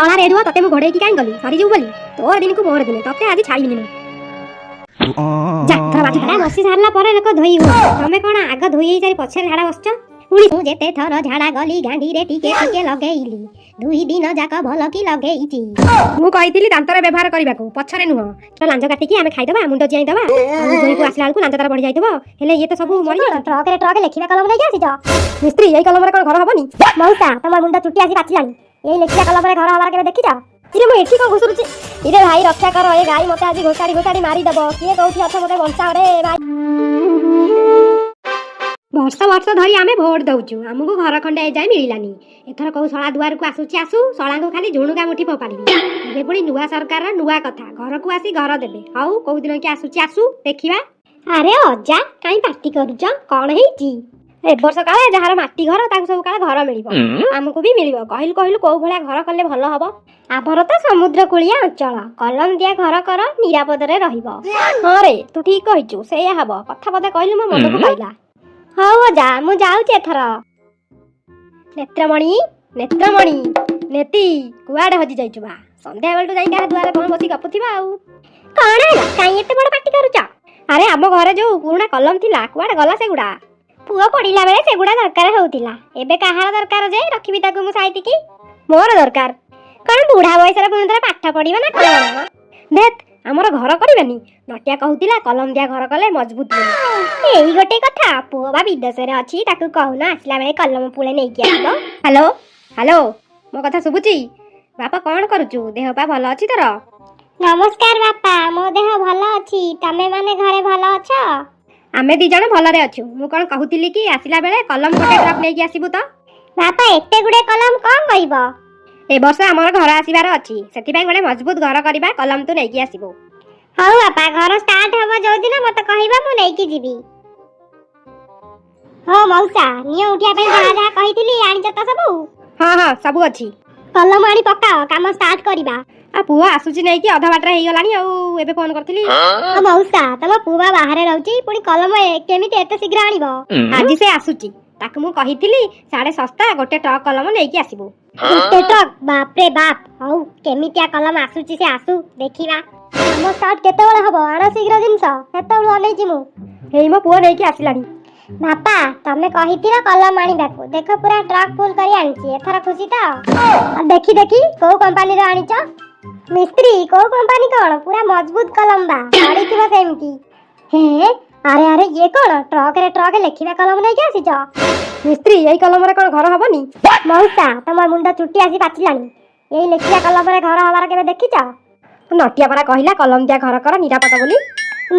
ଶଳା ରେଡୁଅ, ତତେ ମୁଁ ଘୋଡେଇକି କାହିଁ ଗଲି? ସରିଯିବୁ ବୋଲି। ତୋର ଦିନକୁ ମୋର ଦିନେ, ତତେ ଆଜି ଛାଡ଼ିବିନି ମୁଁ। ଯା, ଏଥର ବାଜୁ। ଝାଡା ବସି ସାରିଲା ପରେ ଲୋକ ଧୋଇ ହୁଅ। ତମେ କଣ ଆଗ ଧୋଇ ହେଇ ସାରି ପଛରେ ଝାଡା ବସିଛ? ପୁଣି ମୁଁ ଯେତେ ଥର ଝାଡା ଗଲି, ଗାଣ୍ଡିରେ ଟିକେ ଟିକେ ଲଗେଇଲି। 2 ଦିନ ଯାକ ଭଲ କି ଲଗେଇଛି। ମୁଁ କହିଥିଲି ଦାନ୍ତରେ ବ୍ୟବହାର କରିବାକୁ, ପଛରେ ନୁହଁ। ତ ଲାଞ୍ଜ କାଟିକି ଆମେ ଖାଇଦବା, ମୁଣ୍ଡ ଚିଆଇ ଦବା, ଆଉ ଜୋଇକୁ ଆସିଲା ବେଳକୁ ଲାଞ୍ଜ ତାର ବଢି ଯାଇଥିବ। ହେଲେ ଇଏ ତ ସବୁ ମରିଯାଉଛି। ଟ୍ରକରେ ଟ୍ରକ ଲେଖିବା କଲମ ନେଇକି ଆସିଛ। ମିସ୍ତ୍ରୀ, ଏଇ କଲମରେ କଣ ଘର ହବନି? ମଉସା, ତମ ମୁଣ୍ଡ ଚୁଟି ଆସି ପାଚିଲାଣି। ଏଇ ଲେଖିବା କଲମରେ ଘର ହବାର କେବେ ଦେଖିଛ? ଇରେ, ମୁଁ ଏଠି କଣ ଘୁଷୁରୁଛି? ଇରେ ଭାଇ, ରକ୍ଷା କର, ଏ ଗାଈ ମତେ ଆଜି ଘୋଷାଡି ଘୋଷାଡି ମାରିଦବ। କିଏ କୋଉଠି ଅଛ, ମତେ ବଞ୍ଚାଅ ରେ ଭାଇ। ବର୍ଷ ବର୍ଷ ଧରି ଆମେ ଭୋଟ ଦଉଛୁ, ଆମକୁ ଘର ଖଣ୍ଡେ ଏଯାଏ ମିଳିଲାନି। ଏଥର କୋଉ ଶଳା ଦୁଆରକୁ ଆସୁଛି ଆସୁ, ଶଳାଙ୍କୁ ଖାଲି ଝୁଣୁକା ମୁଠି ଫୋପାଡ଼ିବି। ଏବେ ପୁଣି ନୂଆ ସରକାରର ନୂଆ କଥା, ଘରକୁ ଆସି ଘର ଦେବେ। ହଉ, କୋଉ ଦିନ କି ଆସୁଛି ଆସୁ, ଦେଖିବା। ଆରେ ଅଜା, କାଇଁ ପାଟି କରୁଛ? କଣ ହେଇଛି? ଏ ବର୍ଷ କାଳେ ଯାହାର ମାଟି ଘର ତାକୁ ସବୁ କାଳେ ଘର ମିଳିବ, ଆମକୁ ବି ମିଳିବ। କହିଲୁ କହିଲୁ, କୋଉ ଭଳିଆ ଘର କଲେ ଭଲ ହବ? ଆମର ତ ସମୁଦ୍ର କୂଳିଆ ଅଞ୍ଚଳ, କଲମ ଦିଆ ଘର କର, ନିରାପଦରେ ରହିବ। ହଁ ରେ, ତୁ ଠିକ କହିଛୁ, ସେଇଆ ହବ। କଥା ପଦେ କହିଲୁ, ମୋ ମନକୁ ପାଇଲା। ହଉ ଅଜା, ମୁଁ ଯାଉଛି ଏଥର। ନେତ୍ରମଣି, ନେତ୍ରମଣି, ନେତି, କୁଆଡେ ହଜି ଯାଇଛୁ ବା? ସନ୍ଧ୍ୟା ବେଳଠୁ ଯାଇ କାହା ଦୁଆରେ କଣ ବସି ଗପୁଥିବା ଆଉ। କଣ ହେଲା? କାଇଁ ଏତେ ବଡ ପାଟି କରୁଛ? ଆରେ, ଆମ ଘରେ ଯୋଉ ପୁରୁଣା କଲମ ଥିଲା, କୁଆଡେ ଗଲା ସେଗୁଡା? ପୁଅ ପଢିଲା ବେଳେ ସେଗୁଡା ଦରକାର ହଉଥିଲା, ଏବେ କାହାର ଦରକାର ଯେ ରଖିବି ତାକୁ ମୁଁ ସାଇତିକି? ମୋର ଦରକାର। କଣ, ବୁଢା ବୟସରେ ପୁଣି ଥରେ ପାଠ ପଢିବ ନା କଣ? ଧେତ୍, ଆମର ଘର କରିବାନି? ନଟିଆ କହୁଥିଲା କଲମ ଦିଆ ଘର କଲେ ମଜବୁତ ବୋଲି। ଏଇ ଗୋଟେ କଥା, ପୁଅ ବା ବିଦେଶରେ ଅଛି, ତାକୁ କହୁନ ଆସିଲା ବେଳେ କଲମ ପୁଳେ ନେଇକି ଆସିବ। ହ୍ୟାଲୋ, ହ୍ୟାଲୋ, ମୋ କଥା ଶୁଭୁଛି? ବାପା, କଣ କରୁଛୁ? ଦେହ ପା ଭଲ ଅଛି ତୋର? ନମସ୍କାର ବାପା, ମୋ ଦେହ ଭଲ ଅଛି। ତମେ ମାନେ ଘରେ ଭଲ ଅଛ? ଆମେ ଦି ଜଣ ଭଲରେ ଅଛୁ। ମୁଁ କଣ କହୁଥିଲି କି, ଆସିଲା ବେଳେ କଲମ ଗୋଟେ ଟ୍ରକ୍ ନେଇକି ଆସିବୁ ତ? ବାପା, ଏତେ ଗୁଡେ କଲମ କଣ କରିବ? ଏ ବର୍ଷ ଆମର ଘର ଆସିବାର ଅଛି, ସେଥିପାଇଁ ଗୋଟେ ମଜବୁତ ଘର କରିବା। କଲମ ତୁ ନେଇକି ଆସିବୁ। ହଉ ବାପା, ଘର ଷ୍ଟାର୍ଟ ହବ ଯୋଉଦିନ ମତେ କହିବ, ମୁଁ ନେଇକି ଯିବି। ହଉ ମଉସା, ନିଅ ଉଠିବା ପାଇଁ ଯାହା ଯାହା କହିଥିଲି ଆଣିଛ ତ ସବୁ? ହଁ ହଁ, ସବୁ ଅଛି। କଲମ ଆଣି ପକାଅ, କାମ ଷ୍ଟାର୍ଟ କରିବା। ଆଉ ପୁଅ ଆସୁଛି ନେଇକି, ଅଧା ବାଟରେ ହେଇଗଲାଣି। ଆଉ ଏବେ ଫୋନ କରିଥିଲି। ଆଉ ମଉସା, ତମ ପୁଅ ବା ବାହାରେ ରହୁଛି, ପୁଣି କଲମ କେମିତି ଏତେ ଶୀଘ୍ର ଆଣିବ? ଆଜି ସେ ଆସୁଛି, ତାକୁ ମୁଁ କହିଥିଲି ସାଢେ ଶସ୍ତା ଗୋଟେ ଟ୍ରକ୍ କଲମ ନେଇକି ଆସିବୁ। ଗୋଟେ ଟ୍ରକ୍? ବାପରେ ବାପ! ହଉ, କେମିତିଆ କଲମ ଆସୁଛି ସେ ଆସୁ, ଦେଖିବା। କାମ ଷ୍ଟାର୍ଟ କେତେବେଳେ ହବ? ଆଣ ଶୀଘ୍ର ଜିନିଷ, ସେତେବେଳୁ ଅନେଇଛି ମୁଁ। ହେଇ, ମୋ ପୁଅ ନେଇକି ଆସିଲାଣି। ବାପା, ତମେ କହିଥିଲ କଲମ ଆଣିବାକୁ, ଦେଖ ପୁରା ଟ୍ରକ୍ ଫୁଲ କରି ଆଣିଛି। ଏଥର ଖୁସି ତ? ଆଉ ଦେଖି ଦେଖି, କୋଉ କମ୍ପାନୀର ଆଣିଛ? ମିସ୍ତ୍ରୀ, କୋଉ କମ୍ପାନୀ କଣ, ପୁରା ମଜବୁତ କଲମ ବା ପଡିଥିବ ସେମିତି। ହେ, ଆରେ ଆରେ, ଇଏ କଣ? ଟ୍ରକରେ ଟ୍ରକ ଲେଖିବା କଲମ ନେଇକି ଆସିଛ। ମିସ୍ତ୍ରୀ, ଏଇ କଲମରେ କଣ ଘର ହବନି? ମଉସା, ତମ ମୁଣ୍ଡ ଚୁଟି ଆସି ପାଚିଲାଣି। ଏଇ ଲେଖିବା କଲମରେ ଘର ହବାର କେବେ ଦେଖିଛ? ନଟିଆ ପରା କହିଲା କଲମ ଦିଆ ଘର କର, ନିରାପଦ ବୋଲି।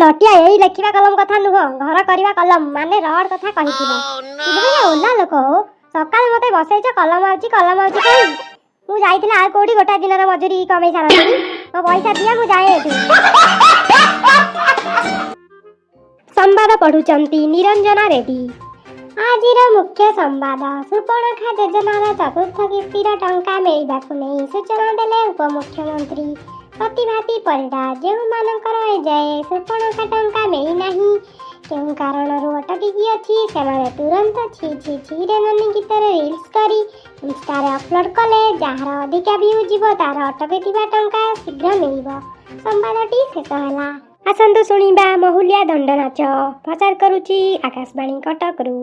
ନଟିଆ ଏଇ ଲେଖିବା କଲମ କଥା ନୁହଁ, ଘର କରିବା କଲମ ମାନେ ରଡ କଥା କହିଥିବ। କିଭଳିଆ ଓଲା ଲୋକ ହୋ! ସକାଳୁ ମତେ ବସେଇଛ କଲମ ଆଉଛି, କଲମ ଆଉଛି କହି। ମୁଁ ଯାଇଥିଲି ଆଉ କୋଉଠି ଗୋଟାଏ ଦିନର ମଜୁରୀ କମେଇ ସାରନ୍ତିନି। ମୋ ପଇସା ଦିଅ, ମୁଁ ଯାଏ ଏଠୁ। ସମ୍ବାଦ ପଢୁଛନ୍ତି ନିରଞ୍ଜନା ରେଡ୍ଡି। ଆଜିର ମୁଖ୍ୟ ସମ୍ବାଦ, ସୁପର୍ଣ୍ଣରେଖା ଯୋଜନାର ଚତୁର୍ଥ କିସ୍ତିର ଟଙ୍କା ମିଳିବାକୁ ନେଇ ସୂଚନା ଦେଲେ ଉପମୁଖ୍ୟମନ୍ତ୍ରୀ ପ୍ରତିଭାତୀ ପରିଡ଼ା। ଯେଉଁମାନଙ୍କର ଏଯାଏ ସୁପର୍ଣ୍ଣରେଖା ଟଙ୍କା ମିଳିନାହିଁ, କେଉଁ କାରଣରୁ ଅଟକିକି ଅଛି, ସେମାନେ ତୁରନ୍ତ ଛି ଛି ଛିରେ ନନି ଗୀତରେ ରିଲ୍ସ କରି ଇନଷ୍ଟାରେ ଅପଲୋଡ୍ କଲେ ଯାହାର ଅଧିକା ଭ୍ୟୁ ଯିବ, ତାର ଅଟକିଥିବା ଟଙ୍କା ଶୀଘ୍ର ମିଳିବ। ସମ୍ବାଦଟି ଶେଷ ହେଲା। ଆସନ୍ତୁ ଶୁଣିବା ମହୁଲିଆ ଦଣ୍ଡ ନାଚ। ପ୍ରଚାର କରୁଛି ଆକାଶବାଣୀ କଟକରୁ।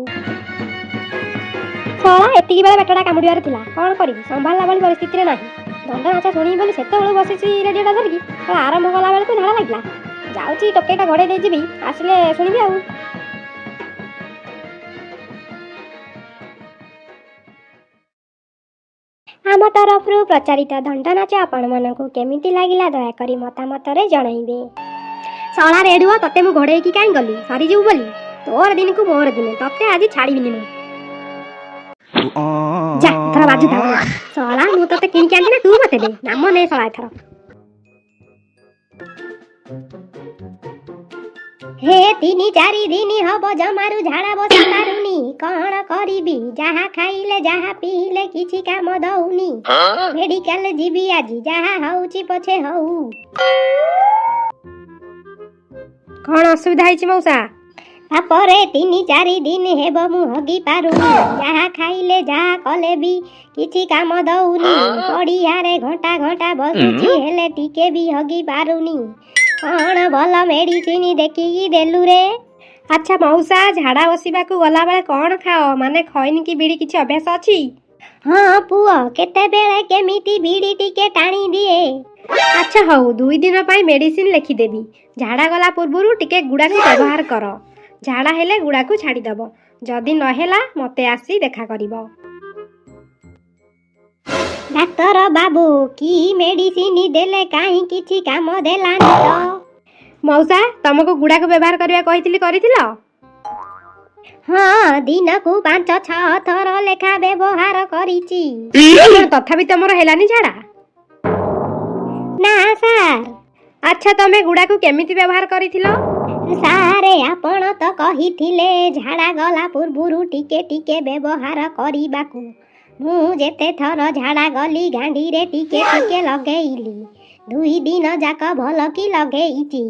ଶଳା, ଏତିକି ବେଳେ ପେଟଟା କାମୁଡ଼ିବାର ଥିଲା। କଣ କରିବି, ସମ୍ଭାଳିଲା ଭଳି ପରିସ୍ଥିତିରେ ନାହିଁ। ଦଣ୍ଡ ନାଚ ଶୁଣିବି ବୋଲି ସେତେବେଳୁ ବସିଛି ରେଡ଼ିଓଟା ଧରିକି, ଶଳା ଆରମ୍ଭ କଲା ବେଳକୁ ଝାଡ଼ା ଲାଗିଲା। ଯାଉଛି, ଟୋକେଇଟା ଘୋଡ଼େଇ ଦେଇଯିବି, ଆସିଲେ ଶୁଣିବି ଆଉ। ଆମ ତରଫରୁ ପ୍ରଚାରିତ ଦଣ୍ଡ ନାଚ ଆପଣମାନଙ୍କୁ କେମିତି ଲାଗିଲା, ଦୟାକରି ମତାମତରେ ଜଣାଇବେ। ଶଳା ରେଡୁଅ, ତତେ ମୁଁ ଘୋଡ଼େଇକି କାହିଁ ଗଲି? ସରିଯିବୁ ବୋଲି। ତୋର ଦିନକୁ ମୋର ଦିନେ, ତତେ ଆଜି ଛାଡ଼ିବିନି ମୁଁ। ଯା, ଏଥର ବାଜୁଥା। ଶଳା, ମୁଁ ତତେ କିଣିକି ଆଣିଛି ନା ତୁ ମତେ ଦେ? ନାମ ନେ ଶଳା ଏଥର। ହେ, 3-4 ଦିନ ହବ ଜମାରୁ ଝାଡ଼ା ବସି ପାରୁନି। କଣ କରିବି? ଯାହା ଖାଇଲେ ଯାହା ପିଇଲେ କିଛି କାମ ଦଉନି। ମେଡିକାଲ ଯିବି ଆଜି, ଯାହା ହଉଛି ପଛେ ହଉ। କଣ ଅସୁବିଧା ହେଇଛି ମଉସା? ତାପରେ 3-4 ଦିନ ହେବ ମୁଁ ହଗି ପାରୁନି। ଯାହା ଖାଇଲେ, ଯାହା କଲେ ବି କିଛି କାମ ଦଉନି। ପଡ଼ିଆରେ ଘଣ୍ଟା ଘଣ୍ଟା ବସୁଛି, ହେଲେ ଟିକେ ବି ହଗି ପାରୁନି। କଣ ଭଲ ମେଡିସିନ ଦେଖିକି ଦେଲୁ ରେ? ଆଚ୍ଛା ମଉସା, ଝାଡ଼ା ବସିବାକୁ ଗଲାବେଳେ କ'ଣ ଖାଅ? ମାନେ ଖଇନି କି ବିଡ଼ି କିଛି ଅଭ୍ୟାସ ଅଛି? ହଁ ପୁଅ, କେତେବେଳେ କେମିତି ବିଡ଼ି ଟିକେ ଟାଣି ଦିଏ। ଆଚ୍ଛା ହଉ, 2 ଦିନ ପାଇଁ ମେଡିସିନ ଲେଖିଦେବି। ଝାଡ଼ା ଗଲା ପୂର୍ବରୁ ଟିକେ ଗୁଡ଼ାକୁ ବ୍ୟବହାର କର। ଝାଡ଼ା ହେଲେ ଗୁଡ଼ାକୁ ଛାଡ଼ିଦବ। ଯଦି ନହେଲା, ମୋତେ ଆସି ଦେଖା କରିବ। ଡାକ୍ତର ବାବୁ, କି ମେଡିସିନ ଦେଲେ? କାହିଁ କିଛି କାମ ଦେଲାନି ତ। ମଉସା, ତମକୁ ଗୁଡ଼ାକୁ ବ୍ୟବହାର କରିବା କହିଥିଲି, କରିଥିଲ? ହଁ, ଦିନକୁ 5-6 ଥର ଲେଖା ବ୍ୟବହାର କରିଛି। କ'ଣ ତଥାପି ତମର ହେଲାନି ଝାଡ଼ା? ନା ସାର୍। ଆଚ୍ଛା, ତମେ ଗୁଡ଼ାକୁ କେମିତି ବ୍ୟବହାର କରିଥିଲ? ସାରେ, ଆପଣ ତ କହିଥିଲେ ଝାଡ଼ା ଗଲା ପୂର୍ବରୁ ଟିକେ ଟିକେ ବ୍ୟବହାର କରିବାକୁ। ମୁଁ ଯେତେ ଥର ଝାଡ଼ା ଗଲି, ଗାଣ୍ଡିରେ ଟିକେ ଟିକେ ଲଗେଇଲି। 2 ଦିନ ଯାକ ଭଲ କି ଲଗେଇଛି।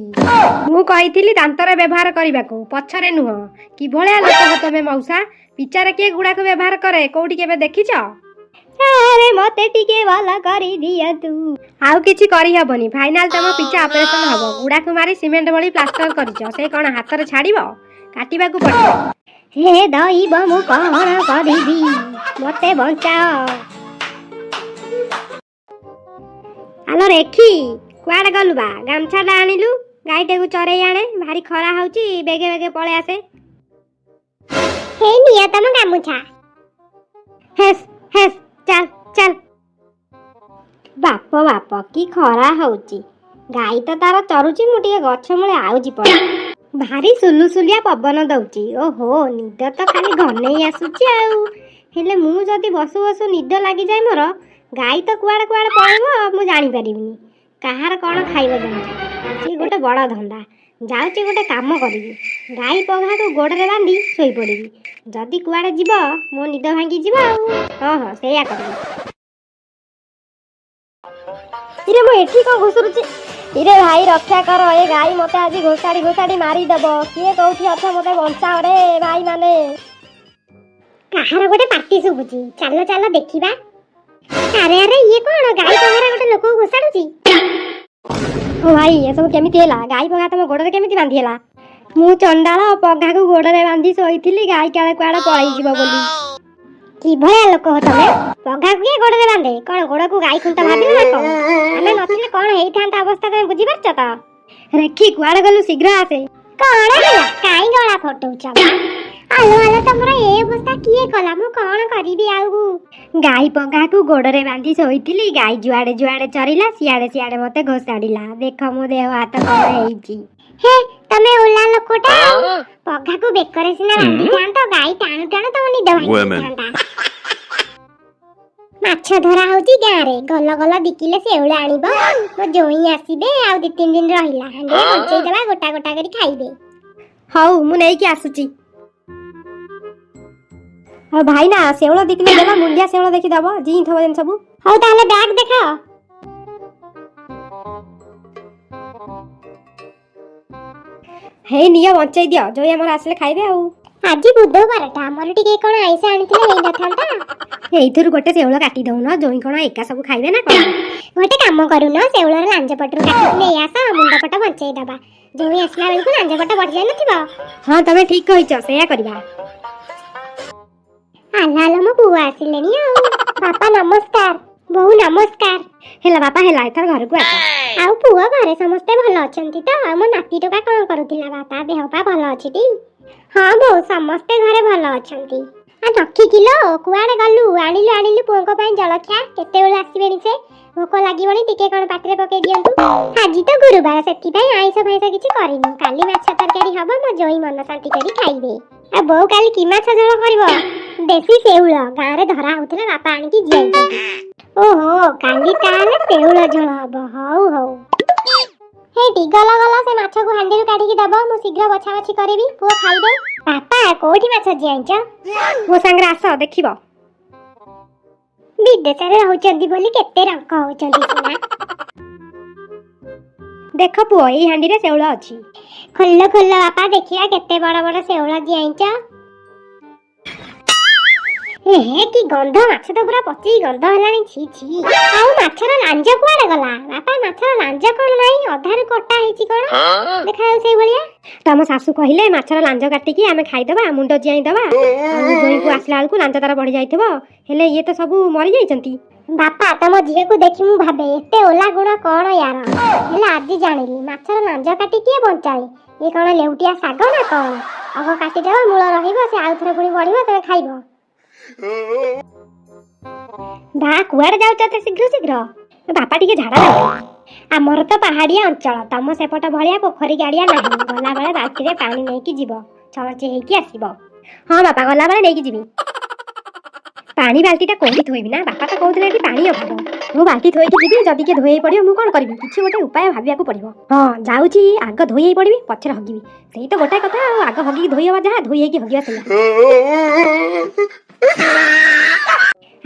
ମୁଁ କହିଥିଲି ଦାନ୍ତରେ ବ୍ୟବହାର କରିବାକୁ, ପଛରେ ନୁହଁ। କିଭଳିଆ ଲୋକ ହୋ ତମେ ମଉସା? ପିଚାରେ କିଏ ଗୁଡ଼ାକୁ ବ୍ୟବହାର କରେ, କୋଉଠି କେବେ ଦେଖିଛ? ସାରେ, ମତେ ଟିକେ ଭଲ କରିଦିଅନ୍ତୁ। ଆଉ କିଛି କରିହବନି। ଫାଇନାଲ ତମ ପିଚା ଅପରେସନ ହବ। ଗୁଡ଼ାକୁ ମାରି ସିମେଣ୍ଟ ଭଳି ପ୍ଲାଷ୍ଟର କରିଛ, ସେ କ'ଣ ହାତରେ ଛାଡ଼ିବ? କାଟିବାକୁ ପଡ଼ିବ। ହେ ଦଇବ, ମୁଁ କଣ କରିବି? ମତେ ବଞ୍ଚାଅ। ଆଲୋ ରେଖି, କୁଆଡ଼େ ଗଲୁ ବା? ଗାମଛାଟା ଆଣିଲୁ, ଗାଈଟାକୁ ଚରେଇ ଆଣେ। ଭାରି ଖରା ହଉଛି, ବେଗେ ବେଗେ ପଳେଇ ଆସେ। ହେଇ ନିଅ ତମ ଗାମୁଛା। ହେସ୍ ହେସ୍, ଚାଲ ଚାଲ। ବାପ ବାପ, କି ଖରା ହଉଛି! ଗାଈ ତ ତାର ଚରୁଛି, ମୁଁ ଟିକେ ଗଛ ମୂଳେ ଆଉଜି ପଡେ। ଭାରି ସୁଲୁସୁଲିଆ ପବନ ଦଉଛି। ଓହୋ, ନିଦ ତ ଖାଲି ଘନେଇ ଆସୁଛି ଆଉ। ହେଲେ ମୁଁ ଯଦି ବସୁ ବସୁ ନିଦ ଲାଗିଯାଏ ମୋର, ଗାଈ ତ କୁଆଡ଼େ କୁଆଡ଼େ ପଳେଇବ, ମୁଁ ଜାଣିପାରିବିନି। କାହାର କ'ଣ ଖାଇବ ଯାଇକି, ସିଏ ଗୋଟେ ବଡ଼ ଧନ୍ଦା। ଯାଉଛି, ଗୋଟେ କାମ କରିବି। ଗାଈ ପଘାକୁ ଗୋଡ଼ରେ ବାନ୍ଧି ଶୋଇପଡ଼ିବି। ଯଦି କୁଆଡ଼େ ଯିବ, ମୋ ନିଦ ଭାଙ୍ଗିଯିବ ଆଉ। ହଁ ହଁ, ସେଇଆ କରିବି। ଇରେ, ମୁଁ ଏଠି କ'ଣ ଘୁଷୁରୁଛି? ଇରେ ଭାଇ, ରକ୍ଷା କର। ଏ ଗାଈ ମତେ ଆଜି ଘୋଷାଡ଼ି ଘୋଷାଡ଼ି ମାରିଦବ। କିଏ କୋଉଠି ଅଛ, ମତେ ବଞ୍ଚାଅ ରେ ଭାଇ ମାନେ। କାହାର ଗୋଟେ ପାଟି ଶୁଭୁଛି, ଚାଲ ଚାଲ ଦେଖିବା। ଆରେ ଆରେ, ଇଏ କଣ? ଗାଈ ପଘାରେ ଗୋଟେ ଲୋକକୁ ଘୋଷାଡୁଛି। ଓ ଭାଇ, ଏସବୁ କେମିତି ହେଲା? ଗାଈ ପଘା ତମ ଗୋଡ଼ରେ କେମିତି ବାନ୍ଧି ହେଲା? ମୁଁ ଚଣ୍ଡାଳ ପଘାକୁ ଗୋଡ଼ରେ ବାନ୍ଧି ଶୋଇଥିଲି, ଗାଈ କାଳେ କୁଆଡ଼େ ପଳେଇଯିବ ବୋଲି। କିଭଳିଆ ଲୋକ ହୋ ତମେ? ପଘାକୁ କିଏ ଗୋଡରେ ବାନ୍ଧେ? କଣ ଗୋଡକୁ ଗାଈ ଖୁଣ୍ଟ ଭାବିଲ ନା କଣ? ଆମେ ନଥିଲେ କଣ ହେଇଥାନ୍ତା ଅବସ୍ଥା, ତମେ ବୁଝିପାରୁଛ ତ? ରେଖି, କୁଆଡ଼େ ଗଲୁ? ଶୀଘ୍ର ଆସେ। କଣ ହେଲା? କାଇଁ ଗଳା ଫଟଉଛ ବା? ଆଲୋ ଆଲୋ, ତମର ଏ ଅବସ୍ଥା କିଏ କଲା? ମୁଁ କଣ କରିବି ଆଉ? ଗାଈ ପଘାକୁ ଗୋଡ଼ରେ ବାନ୍ଧି ଶୋଇଥିଲି। ଗାଈ ଯୁଆଡ଼େ ଯୁଆଡ଼େ ଚରିଲା, ସିଆଡ଼େ ସିଆଡ଼େ ମତେ ଘୋଷାଡ଼ିଲା। ଦେଖ, ମୋ ଦେହ ହାତ କଣ ହେଇଛି। ହେ, ତମେ ଓଲା ଲୋକଟା ଆଉ। ପଘାକୁ ବେକରେ ସିନା ବାନ୍ଧିଥାନ୍ତ, ଗାଈ ଟାଣୁ ଟାଣୁ ତମ ନିଦ ଭାଙ୍ଗି Women. ଯାଇଥାନ୍ତା। ମାଛ ଧରା ହଉଛି ଗାଁରେ, ଗଲ ଗଲ, 2 କିଲୋ ଶେଉଳ ଆଣିବ। ମୋ ଜୋଇଁ ଆସିବେ, ଆଉ 2-3 ଦିନ ରହିଲା। ହାଣ୍ଡିରେ ବଞ୍ଚେଇ ଦବା, ଗୋଟା ଗୋଟା କରି ଖାଇବେ। ହଉ, ମୁଁ ନେଇକି ଆସୁଛି। ଆଉ ଭାଇନା, ଶେଉଳ 2 କିଲୋ ଦେଲ, ମୁଣ୍ଡିଆ ଶେଉଳ ଦେଖି ଦବ, ଜିଇଁ ଥବ ଯେମିତି ସବୁ। ହଉ ତାହେଲେ, ବ୍ୟାଗ ଦେଖାଅ। ହେଇ ନିଅ, ବଞ୍ଚେଇ ଦିଅ। ଜୋଇଁ ଆମର ଆସିଲେ ଖାଇବେ ଆଉ। ଆଜି ବୁଧବାରଟା, ଆମର ଟିକେ କଣ ଆଇଁଷ ଆଣିଥିଲେ ହେଇନଥାନ୍ତା? ଏଇଥିରୁ ଗୋଟେ ଶେଉଳ କାଟି ଦଉନ। ଜୋଇଁ କଣ ଏକା ସବୁ ଖାଇବେ ନା କଣ? ଗୋଟେ କାମ କରୁନ, ଶେଉଳର ଲାଞ୍ଜ ପଟରୁ କାଟିକି ନେଇ ଆସ, ମୁଣ୍ଡ ପଟ ବଞ୍ଚେଇ ଦବା। ଜୋଇଁ ଆସିଲା ବେଳକୁ ଲାଞ୍ଜ ପଟ ବଢି ଯାଇନଥିବ। ହଁ, ତମେ ଠିକ କହିଛ, ସେଇଆ କରିବା। ଆଲୋ ଆଲୋ, ମୋ ପୁଅ ଆସିଲେଣି ଆଉ। ବାପା ନମସ୍କାର, ବୋଉ ନମସ୍କାର। ହେଲା ବାପା, ହେଲା, ଏଥର ଘରକୁ ଆସ। ଆଉ ପୁଅ, ଘରେ ସମସ୍ତେ ଭଲ ଅଛନ୍ତି ତ? ଆଉ ମୋ ନାତି ଟୋକା କଣ କରୁଥିଲା ବା, ତା ଦେହ ପା ଭଲ ଅଛି ଟି? ହଁ ବୋଉ, ସମସ୍ତେ ଘରେ ଭଲ ଅଛନ୍ତି। ଆଉ ନଖି କିଲୋ, କୁଆଡେ ଗଲୁ? ଆଣିଲୁ ଆଣିଲୁ ପୁଅଙ୍କ ପାଇଁ ଜଳଖିଆ। କେତେବେଳୁ ଆସିବେଣି ସେ, ଭୋକ ଲାଗିବଣି, ଟିକେ କଣ ପାଟିରେ ପକେଇ ଦିଅନ୍ତୁ। ଆଜି ତ ଗୁରୁବାର, ସେଥିପାଇଁ ଆଇଁଷ ଫାଇଁଷ କିଛି କରିନୁ। କାଲି ମାଛ ତରକାରୀ ହବ, ମୋ ଜୋଇଁ ମନ ଶାନ୍ତି କରି ଖାଇବେ। ଆଉ ବୋଉ, କାଲି କି ମାଛ ଝୋଳ କରିବ? ଦେଶୀ ଶେଉଳ ଗାଁରେ ଧରା ହଉଥିଲା, ବାପା ଆଣିକି ଜିଆଇଛନ୍ତି। ଓହୋ, କାଲି ତାହେଲେ ଶେଉଳ ଝୋଳ ହବ। ହଉ ହଉ, ହେଇଟି ଗଲ ଗଲ, ସେ ମାଛକୁ ହାଣ୍ଡିରୁ କାଢିକି ଦବ, ମୁଁ ଶୀଘ୍ର ବଛା ବଛି କରିବି, ପୁଅ ଖାଇବେ। ବାପା, କୋଉଠି ମାଛ ଜିଆଇଛ? ମୋ ସାଙ୍ଗରେ ଆସ, ଦେଖିବ। ବିଦେଶରେ ରହୁଛନ୍ତି ବୋଲି କେତେ ରଙ୍କ ହଉଛନ୍ତି ସିନା। ଦେଖ ପୁଅ, ଏଇ ହାଣ୍ଡିରେ ଶେଉଳ ଅଛି। ଖୋଲ ଖୋଲ ବାପା, ଦେଖିବା କେତେ ବଡ ବଡ ଶେଉଳ ଜିଆଇଛ। ହେ, କି ଗନ୍ଧ! ମାଛ ତ ପୁରା ପଚି ଗନ୍ଧ ହେଲାଣି। ଛି ଛି! ଆଉ ମାଛର ଲାଞ୍ଜ କୁଆଡେ ଗଲା ବାପା? ମାଛର ଲାଞ୍ଜ କଣ ନାହିଁ? ଅଧାରୁ କଟା ହେଇଛି କଣ ଦେଖାଯାଉ ସେଇଭଳିଆ। ତମ ଶାଶୁ କହିଲେ ମାଛର ଲାଞ୍ଜ କାଟିକି ଆମେ ଖାଇଦବା, ମୁଣ୍ଡ ଜିଆଇ ଦବା, ଆଉ ଜୋଇଁକୁ ଆସିଲା ବେଳକୁ ଲାଞ୍ଜ ତାର ବଢି ଯାଇଥିବ। ହେଲେ ଇଏ ତ ସବୁ ମରିଯାଇଛନ୍ତି। ବାପା, ତମ ଝିଅକୁ ଦେଖି ମୁଁ ଭାବେ ଏତେ ଓଲା ଗୁଣ କଣ ୟାର। ହେଲେ ଆଜି ଜାଣିଲି, ମାଛର ଲାଞ୍ଜ କାଟି କିଏ ବଞ୍ଚାଏ? ଇଏ କଣ ଲେଉଟିଆ ଶାଗ ନା କଣ? ଅଗ କାଟିଦବ, ମୂଳ ରହିବ, ସେ ଆଉ ଥରେ ପୁଣି ବଢିବ, ତମେ ଖାଇବ। ବା, କୁଆଡେ ଯାଉଛ ଏତେ ଶୀଘ୍ର ଶୀଘ୍ର? ବାପା ଟିକେ ଝାଡା ଯାଉ। ଆମର ତ ପାହାଡିଆ ଅଞ୍ଚଳ, ତମ ସେପଟ ଭଳିଆ ପୋଖରୀ ଗାଡିଆ ନାହିଁ। ଗଲାବେଳେ ବାଲ୍ଟିରେ ପାଣି ନେଇକି ଯିବ, ଛଣଚି ହେଇକି ଆସିବ। ହଁ ବାପା, ଗଲାବେଳେ ନେଇକି ଯିବି। ପାଣି ବାଲ୍ଟିଟା କୋଉଠି ଥୋଇବି ନା? ବାପା ତ କହୁଥିଲେ ଏଠି ପାଣି ଅଭାବ। ମୁଁ ବାଲ୍ଟି ଥୋଇକି ଯିବି, ଯଦି କିଏ ଧୋଇ ପଡିବ ମୁଁ କଣ କରିବି? କିଛି ଗୋଟେ ଉପାୟ ଭାବିବାକୁ ପଡିବ। ହଁ, ଯାଉଛି, ଆଗ ଧୋଇ ହେଇ ପଡିବି, ପଛରେ ହଗିବି। ସେଇ ତ ଗୋଟାଏ କଥା ଆଉ, ଆଗ ହଗିକି ଧୋଇ ହବା ଯାହା, ଧୋଇ ହେଇକି ହଗିବା ସେଇଆ।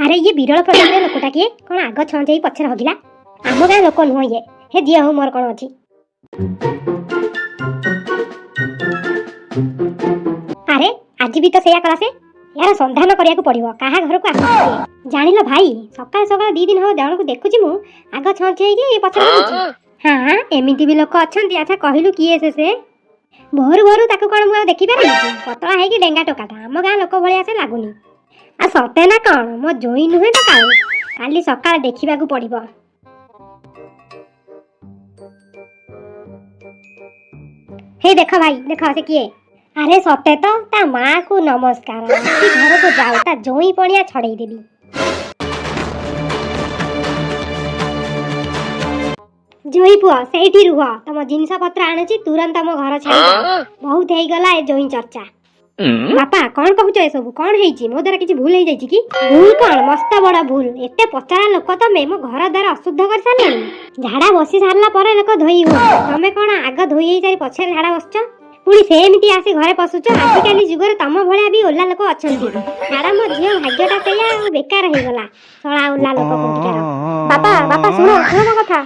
ଆରେ, ଇଏ ବିରଳ ପ୍ରଜାତିର ଲୋକଟା କିଏ? କଣ ଆଗ ଛଞ୍ଚ ହେଇ ପଛରେ ହଗିଲା? ଆମ ଗାଁ ଲୋକ ନୁହଁ ଇଏ। ହେ, ଯିଏ ହଉ ମୋର କଣ ଅଛି? ଆରେ, ଆଜି ବି ତ ସେଇଆ କଲା ସେ। ଏହାର ସନ୍ଧାନ କରିବାକୁ ପଡିବ, କାହା ଘରକୁ ଆସୁଛି ସିଏ? ଜାଣିଲ ଭାଇ, ସକାଳ ସକାଳ 2 ଦିନ ହବ ଜଣକୁ ଦେଖୁଛି ମୁଁ, ଆଗ ଛଞ୍ଚ ହେଇକି ପଛରେ ହଗୁଛି। ହଁ, ଏମିତି ବି ଲୋକ ଅଛନ୍ତି। ଆଚ୍ଛା କହିଲୁ, କିଏ ସେ? ସେ ଭୋରୁ ଭୋରୁ ତାକୁ କଣ ମୁଁ ଆଉ ଦେଖିପାରିବି କି? ପତଳା ହେଇକି ଡେଙ୍ଗା ଟୋକାଟା, ଆମ ଗାଁ ଲୋକ ଭଳିଆ ସେ ଲାଗୁନି। ଆଉ ସତେ ନା କଣ? ମୋ ଜୋଇଁ ନୁହେଁ ତ କାଳେ? କାଲି ସକାଳେ ଦେଖିବାକୁ ପଡିବ। ହେଇ ଦେଖ ଭାଇ, ଦେଖ ସେ କିଏ। ଆରେ ସତେ ତ! ତା ମାକୁ ନମସ୍କାର। ରାତି ଘରକୁ ଯାଉ, ତା ଜୋଇଁ ପଣିଆ ଛଡେଇ ଦେବି। ଜୋଇଁ ପୁଅ, ସେଇଠି ରୁହ, ତମ ଜିନିଷ ପତ୍ର ଆଣୁଛି। ତୁରନ୍ତ ମୋ ଘର ଛାଡି ଯାଅ। ବହୁତ ହେଇଗଲା ଏ ଜୋଇଁ ଚର୍ଚ୍ଚା। ବାପା, କଣ କହୁଛ ଏସବୁ? କଣ ହେଇଛି? ମୋ ଦ୍ୱାରା କିଛି ଭୁଲ ହେଇଯାଇଛି କି? ଭୁଲ କଣ, ମସ୍ତ ବଡ ଭୁଲ। ଏତେ ପଚରା ଲୋକ ତମେ, ମୋ ଘର ଦ୍ୱାର ଅଶୁଦ୍ଧ କରିସାରିଲଣି। ଝାଡା ବସି ସାରିଲା ପରେ ଲୋକ ଧୋଇ ହୁଅ। ତମେ କଣ ଆଗ ଧୋଇ ହେଇ ସାରି ପଛରେ ଝାଡା ବସୁଛ? ପୁଣି ସେମିତି ଆସି ଘରେ ପଶୁଛ। ଆଜିକାଲି ଯୁଗରେ ତମ ଭଳିଆ ବି ଓଲା ଲୋକ ଅଛନ୍ତି। ଛାଡ, ମୋ ଝିଅ ଭାଗ୍ୟଟା ସେଇଆ ଆଉ ବେକାର ହେଇଗଲା। ଶଳା ଓଲା ଲୋକ କୋଉଠିକାର। ବାପା, ବାପା, ଶୁଣ ଶୁଣ ମୋ କଥା।